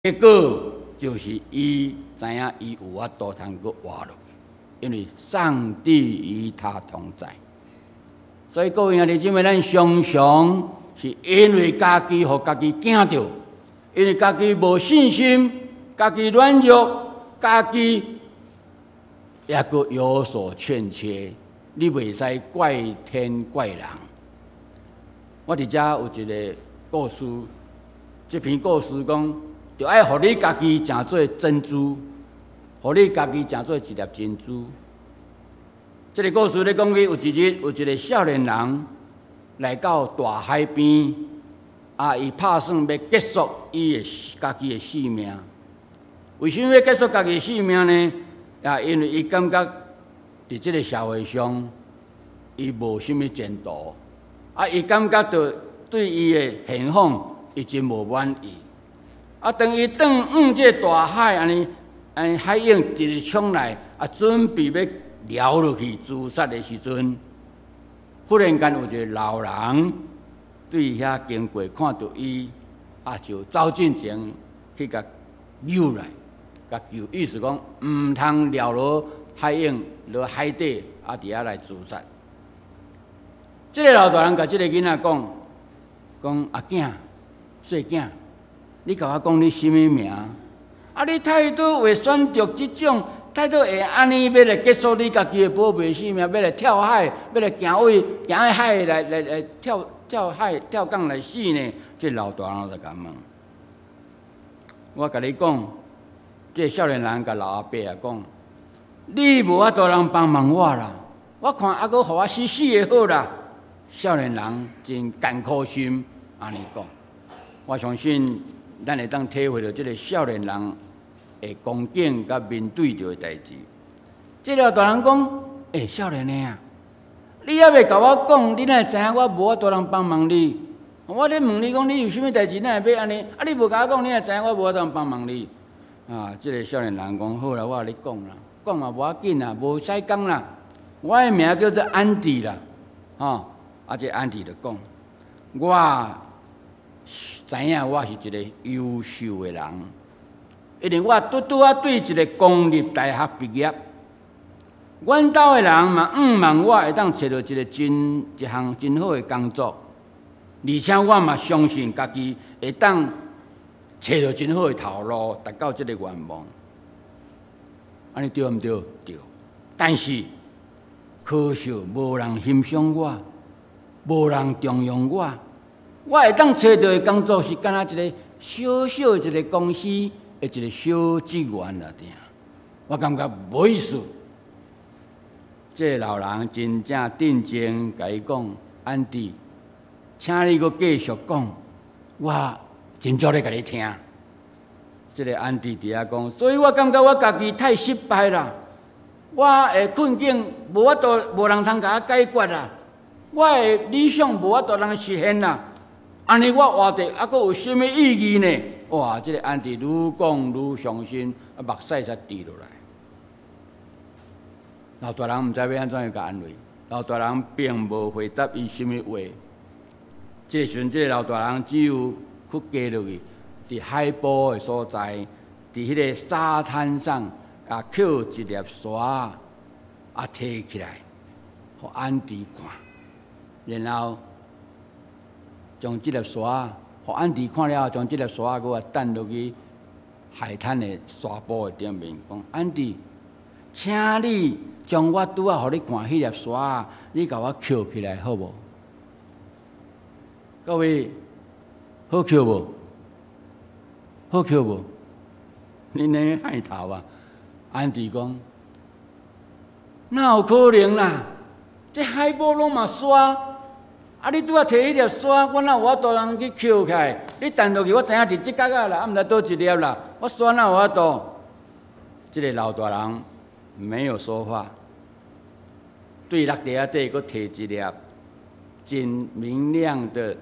結果就是伊知影伊有法度通閣活落去，因為上帝與他同在。所以各位兄弟姊妹，咱常常是因為家己予家己驚著，因為家己無信心，家己軟弱，家己抑閣有所欠缺，你袂使怪天怪人。我佇遮有一個故事，這篇故事講，著愛予你家己成做珍珠，予你家己成做一粒珍珠。這個故事咧講起，有一日有一個少年人來到大海邊，啊，伊拍算欲結束伊的家己的性命。為啥物欲結束家己的性命呢？啊，因為伊感覺佇這個社會上，伊無啥物前途，啊，伊感覺著對伊的現況，伊真無滿意。啊，當伊轉向這個大海，按呢按呢海湧直直衝來，啊，準備欲撩落去自殺的時陣，忽然間有一個老人對遐經過，看著伊，啊，就走進前去共搝來，共救，意思講毋通撩落海湧落海底，啊，佇遐來自殺。這個老大人共這個囡仔講，講阿囝，細囝，你共我講你啥物名？啊，你態度會選擇這種態度會按呢欲來結束你家己的寶貝性命，欲來跳海，欲來行位行去海來來來跳跳海跳江來死呢？這老大人就共問。我共你講，這個少年人共老阿伯啊講，你無法度通幫忙我啦，我看猶閣予我死死的好啦。少年人真艱苦心按呢講，我相信咱會當體會著這個少年人的光景佮面對著的代誌。這個老大人講：“欸，少年的啊，你猶未共我講，你哪會知影我無法度通幫忙你？我咧問你講，你有啥物代誌，哪會欲按呢？啊，你無共我講，你哪會知影我無法度通幫忙你？”啊，這個少年人講：“好啦，我共你講啦，講嘛無要緊啦，無使講啦。我的名叫做安迪啦，吼。啊，這安迪就講，我知影我是一個優秀的人，因為我拄拄仔對一個公立大學畢業，阮兜的人嘛向望我會當揣著一個真一項真好的工作，而且我嘛相信家己會當揣著真好的頭路，達到這個願望。按呢對毋對？對。但是可惜無人欣賞我，無人重用我。我會當揣著的工作是敢若一個小小一個公司的一個小職員爾爾。我感覺無意思。這個老人真正鎮靜，共伊講：“安迪，請你閣繼續講，我真足咧共你聽。”這個安迪佇遐講，所以我感覺我家己太失敗啦，我的困境無法度，無人通共我解決啦，我的理想無法度通實現啦。按呢我活著猶閣有啥物意義呢？哇！這個安迪愈講愈傷心，啊，目屎才滴落來。老大人毋知欲按怎樣共安慰，老大人並無回答伊啥物話。這個時陣，這個老大人只有去加落去，佇海埔的所在，佇彼個沙灘上啊，抾一粒沙啊，提起來，予安迪看，然後將這粒沙，予安迪看了後，將這粒沙閣擲落去海灘的沙埔的頂面，講安迪，請你將我拄仔予你看彼粒沙，你共我抾起來好無？各位，好抾無？好抾無？你咧害頭啊？安迪講，哪有可能啦？這海埔攏嘛沙，啊！你拄仔提彼粒沙，我哪有法度通去抾起來？你擲落去，我知影佇這角仔啦，啊，毋知佗一粒啦。我沙哪有法度？這個老大人沒有說話，對陸地仔底閣提一粒真明亮的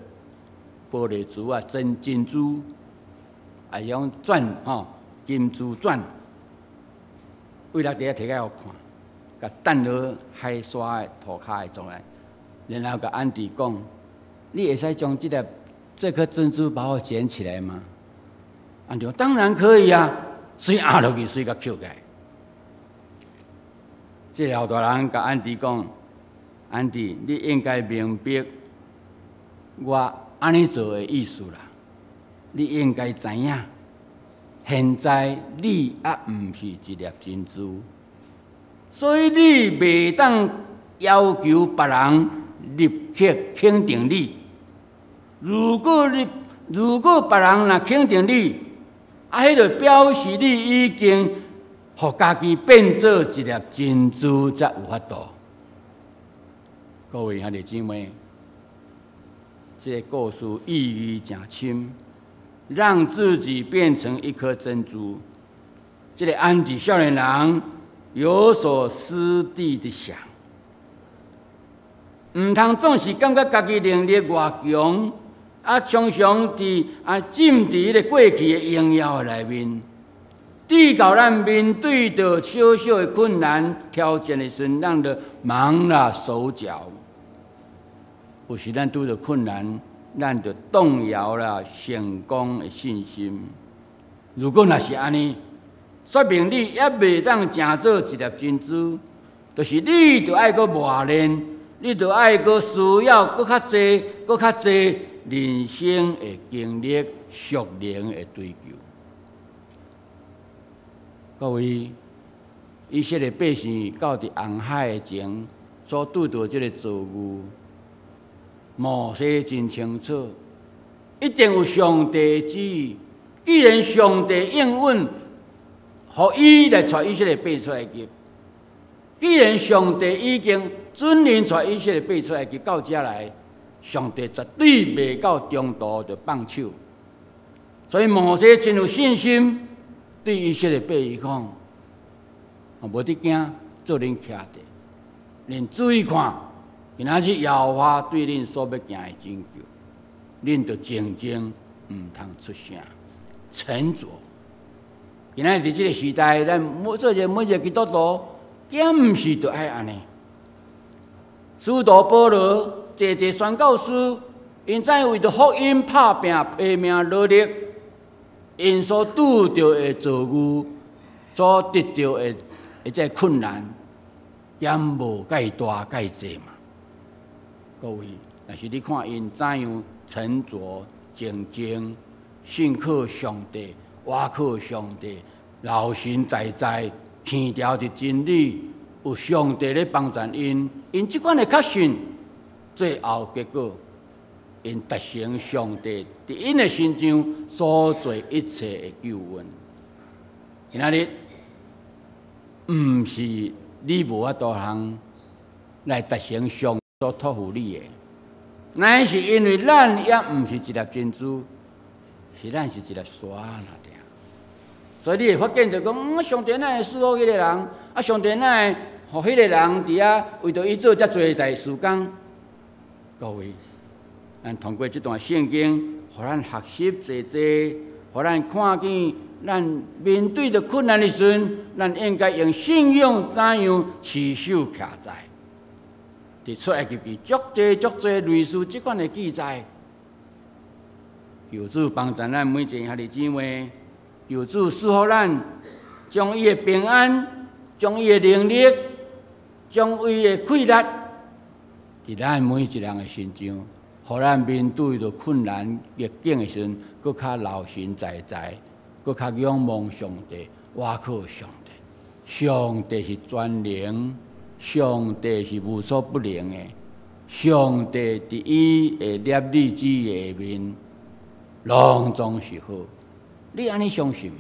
玻璃珠啊，真珍珠，啊，用鑽吼金珠鑽，對陸地仔提起來予看，共擲落海沙的塗跤的狀態，然後共安迪講：“你會使將這粒這顆珍珠把我撿起來嗎？”安迪當然可以啊，媠壓落去，媠共抾起來。這個老大人共安迪講：安迪，你應該明白我按呢做的意思啦。你應該知影，現在你猶毋是一粒珍珠，所以你袂當要求別人立刻肯定你。如果別人若肯定你，啊，彼就表示你已經予家己變做一粒珍珠，才有法度。各位兄弟姊妹，這個故事意義誠深，讓自己變成一顆珍珠。這個安迪少年人有所思地的想，毋通總是感覺家己能力偌強，啊，常常佇啊浸佇彼个過去的榮耀內面，直到咱面對著小小的困難挑戰的時陣，咱就忙了手腳。有時咱拄著困難，咱就動搖了成功的信心。如果若是按呢，說明你猶袂當成做一粒珍珠，就是你著愛閣磨練，你著愛閣需要閣較濟、閣較濟人生的經歷、屬靈的追求。各位，以色列百姓到佇紅海的前所拄著這个遭遇，摩西真清楚，一定有上帝的旨意。既然上帝應允，予伊來帶以色列百姓出埃及，既然上帝已經准𪜶帶以色列百姓出埃及到遮來，上帝絕對袂到中途就放手。所以摩西真有信心，對以色列百姓講：無得驚，做恁徛著，恁注意看，今仔日耶和華對恁所欲行的拯救，恁著靜靜毋通出聲，沉著。今仔日佇這个時代，咱每做一個每一個基督徒，敢毋是著愛按呢？使徒保羅濟濟宣教士，𪜶知影為著福音拍拚拼命努力，𪜶所拄著的遭遇，所得著的這困難，敢無蓋大蓋濟嘛？各位，但是你看𪜶怎樣沉著靜靜，信靠上帝，倚靠上帝，留神在在，堅牢佇真理，有上帝咧幫助𪜶，𪜶這款的確信，最後結果，𪜶達成上帝佇𪜶的身上所做一切的救恩。今仔日，毋是你無法度通來達成上帝所託付你的，乃是因為咱猶毋是一粒珍珠，是咱是一粒沙爾。所以你會發現就講，上帝哪會賜福彼个人？啊，上帝哪會予彼个人佇遐為著伊做遮濟代事工？各位，咱通過這段聖經，予咱學習濟濟，予咱看見咱面對著困難的時陣，咱應該用信仰怎樣持守徛在。佇出埃及記足濟足濟類似這款的記載，求主幫助咱每一個兄弟姊妹，求主賜福咱，將伊的平安，將伊的能力，將伊的氣力，佇咱每一人的身上，予咱面對著困難逆境的時陣，閣較留神在在，閣較仰望上帝，倚靠上帝。上帝是全能，上帝是無所不能的。上帝佇伊的攝理旨意下面，攏總是好。你按呢相信嗎？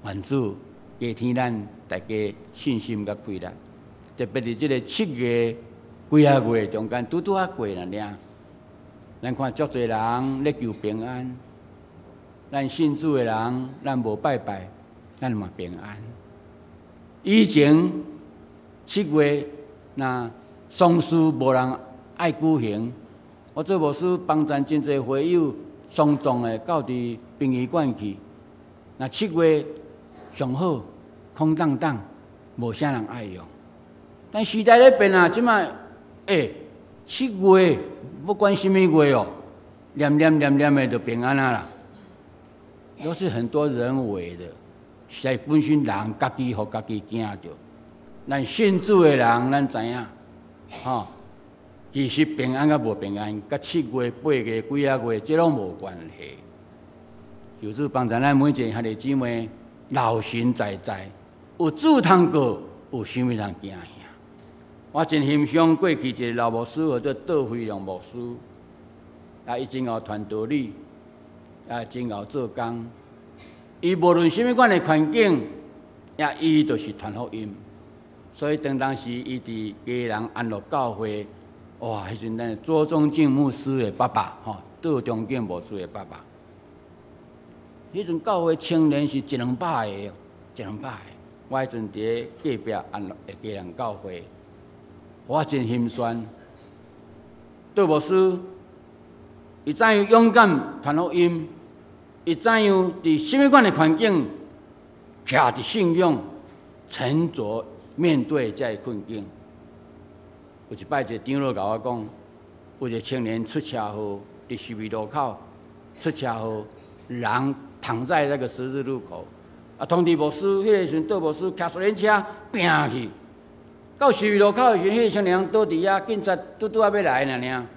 願主加添咱大家信心佮氣力，特別佇這个7月幾仔月中間，拄拄仔過爾爾。咱看足濟人咧求平安，咱信主的人，咱無拜拜，咱嘛平安。以前7月若喪事無人愛舉行，我做牧師幫贊真濟會友喪葬的到佇殯儀館去。若7月上好，空蕩蕩，無啥人愛用。但時代咧變啊，這擺7月不管啥物月哦，念念念念的就平安啊啦。都是很多人為的，是本身人家己予家己驚著。咱信主的人，咱知影，吼，其實平安佮無平安，佮7月、8月、幾仔月，這攏無關係。求主幫助咱每一个兄弟姊妹，老神在在，有主通過，有啥物通驚嚇？我真欣賞過去一个老牧師，叫做杜飛龍牧師，啊，伊真𠢕傳道理，啊，真𠢕做工。伊無論啥物款的環境，也伊就是傳福音。所以當時伊佇基隆安樂教會，哇！彼陣咱卓中敬牧師的爸爸，吼，杜中敬牧師的爸爸。彼陣教會青年是一兩百个，一兩百個。我彼陣佇隔壁安樂的基隆教會，我真心酸。杜牧師，伊怎樣勇敢傳福音？伊怎樣佇啥物款的環境，徛佇信仰，沉着面對這个困境。有一擺，一個長老共我講，有一個青年出車禍，佇十字路口出車禍，人躺在那個十字路口。啊，通知牧師，彼個時陣杜牧師騎三輪車拚去，到十字路口的時陣，彼個青年倒佇遐，警察拄拄仔欲來爾爾，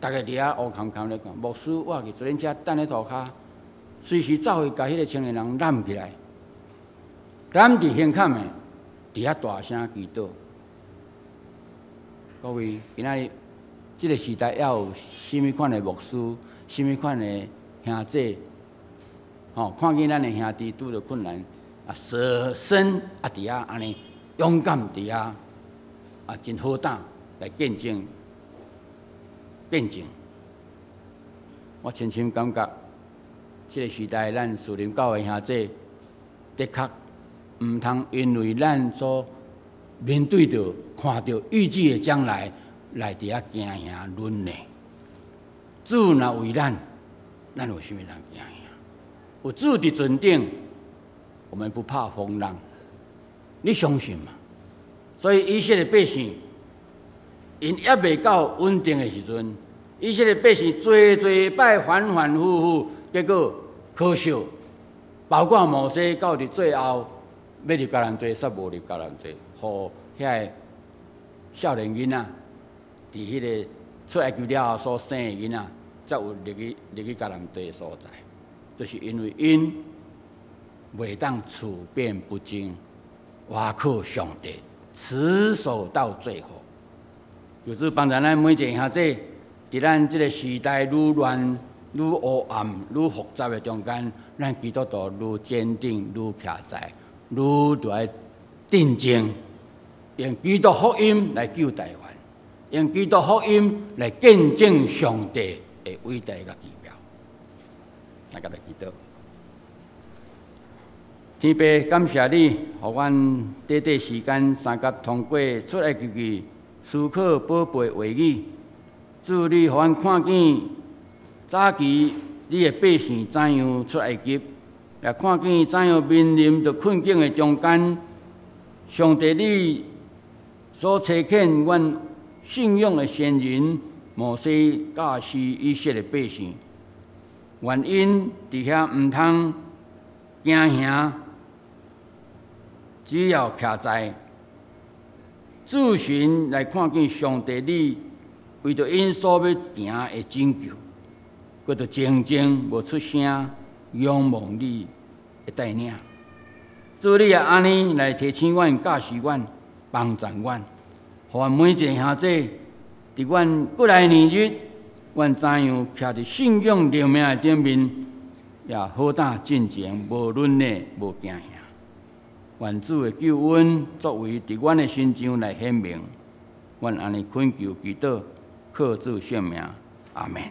逐家佇遐烏坎坎咧看。牧師倚去三輪車等咧塗跤，隨時走去共彼個青年人攬起來，攬佇胸坎的，佇遐大聲祈禱。各位，今仔日這个時代，猶有啥物款的牧師，啥物款的兄弟，吼，看見咱的兄弟拄著困難，啊，捨身啊，佇遐按呢勇敢佇遐，啊，真好膽來見證見證。我深深感覺，這个時代咱樹林教會兄弟，的確毋通因為咱所面對著、看著預計的將來，來佇遐驚嚇忍呢。主若為咱，咱有啥物通驚嚇？有主佇船頂，我們不怕風浪。你相信嗎？所以以色列百姓，𪜶猶未到穩定的時陣，以色列百姓濟濟擺反反覆覆，結果可惜，包括摩西到佇最後欲入迦南地，煞無入迦南地，予遐个少年囡仔，佇彼个出埃及了後所生的囡仔，才有入去迦南地的所在，就是因為𪜶袂當處變不驚，倚靠上帝，持守到最後。就是幫助咱每一個兄弟，佇咱這个時代愈亂、愈烏暗、愈複雜的中間，咱基督徒愈堅定、愈徛在、愈著愛鎮靜，用基督福音來救台灣，用基督福音來見證上帝的偉大佮奇妙。來，共來祈禱。天父，感謝你，予阮短短時間相佮通過出埃及記思考寶貝話語。主，你予阮看見早期你的百姓怎樣出埃及，也看見怎樣面臨著困境的中間，上帝你所差遣阮信仰的先人摩西教示以色列百姓，願𪜶佇遐毋通驚嚇，只要徛在主神來看見上帝你為著𪜶所欲行的拯救，閣著靜靜無出聲，仰望你的帶領。主，你也按呢來提醒阮、教示阮、幫助阮，予阮每一個兄弟，佇阮過來年日，阮怎樣徛佇信仰靈命的頂面，也好膽進前，無忍呢，無驚嚇。願主的救恩作為佇阮的身上來顯明，阮按呢懇求祈禱，靠主聖名，阿門。